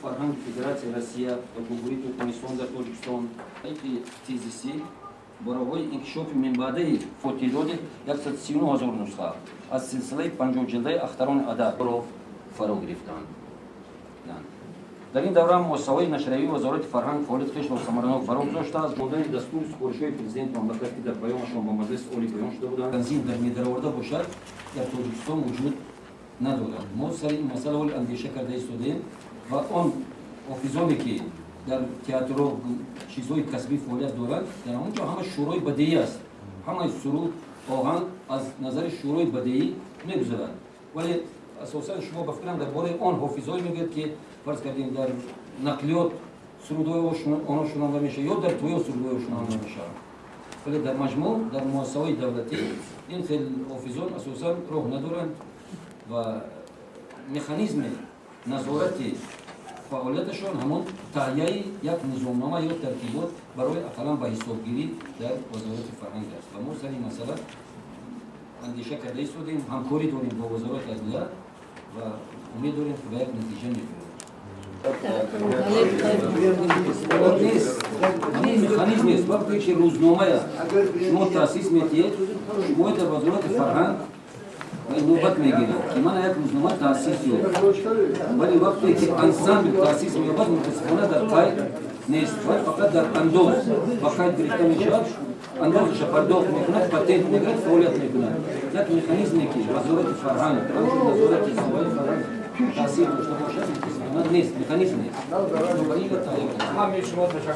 Фарҳанги Федератсияи Россия ва Ҷумҳурии Туркманистон дар Тоҷикистон тезисӣ ба роҳҳои инкишофи минбаъдаи теъдоди 139 ҳазор нусха аз силсилаи 50-ҷилдаи «Ахтарони адабро» фаро гирифтанд. Дар ин давра муассисаҳои нашриявии Вазорати фарҳанг фаъолияти хешро самаранок ба роҳ гузоштааст. Мондани дастури супоришҳои Президенти мамлакат, ки дар паёмашон ба Маҷлиси Олӣ баён шуда буданд, танзим дар медароварда бошад, дар Тоҷикистон вуҷуд надорад. Мо сари ин масъала ҳоли андеша карда истодаем ва он ҳофизоне, ки дар театрро, чизҳои касбӣ фаъолият доранд, дар он ҷо ҳама шӯрои бадеӣ аст, ҳамаи суруд, оҳанг аз назари шӯрои бадеӣ мегузарад. Вале асосан шумо, ба фикрам, дар бораи он ҳофизҳое мегӯяд, ки, фарз кардем, дар нақлиёт сурудҳои онҳо шунаванда мешавад ё дар тӯё сурудҳои шунаванда мешавад. Вале дар маҷмӯъ дар муассисаҳои давлатӣ ин хел ҳофизон асосан роҳ надоранд ва механизми назорати фаъолияташон ҳамон таҳияи як низомнома ё тартибот барои ақаллан ба ҳисобгирӣ дар Вазорати фарҳанг аст. Ва мо сари ин масъала андеша карда истодем, ҳамкорӣ дорем бо Вазорати адлия ва умед дорем, ки ба як натиҷа мебиёрем. Нест, ҳамин механизм нест. Вақте ки рӯзномая шумо таъсис метиҳед, шумо дар Вазорати фарҳанг навбат мегиред, ки мана як рӯзнома таъсис ёфт. Вале вақте ки ансамбл таъсис меёбад, мутасифона, дар қайд нест ва фақат дар андоз ба қайд гирифта мешавад, андозаша пардохт мекунад, патент мегирад, фаъолият мекунад. Як механизме, ки Вазорати фарҳанг, ҳамчун назорати соҳаи фарҳанг таъсир дошта бошад, мутасифона, нест, механизм нест. Бинобар ин таҳия.